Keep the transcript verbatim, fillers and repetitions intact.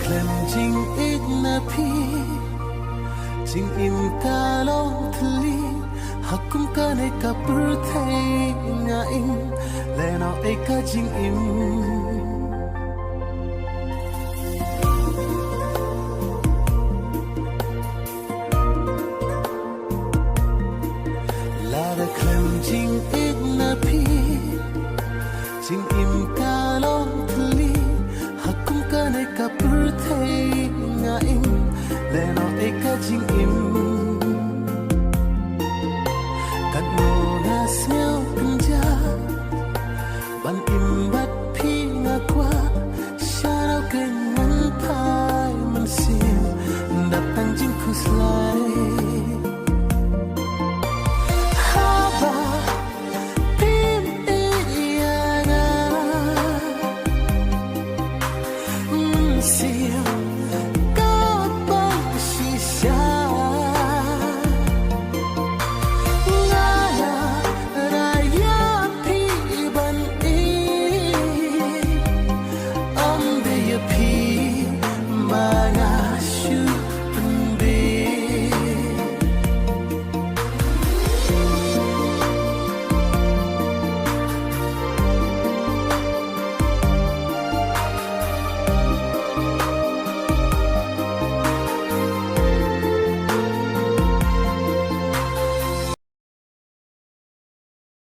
Khlem jingïeit na phi, jingim ka long thylli, ha kum kane ka pyrthei nga im, lehnohei ka jingim. Lada khlem jingïeit na phi, jingim ka long thylli, ha kum kane ka pyrthei nga im, lehnohei ka jingim. Katno nga sngewkynjah ban im bad phi, nga kwah shano kein ngan phai mynsiem, dap tang jingkhuslai. Haba phim ïeit ïa nga mynsiem,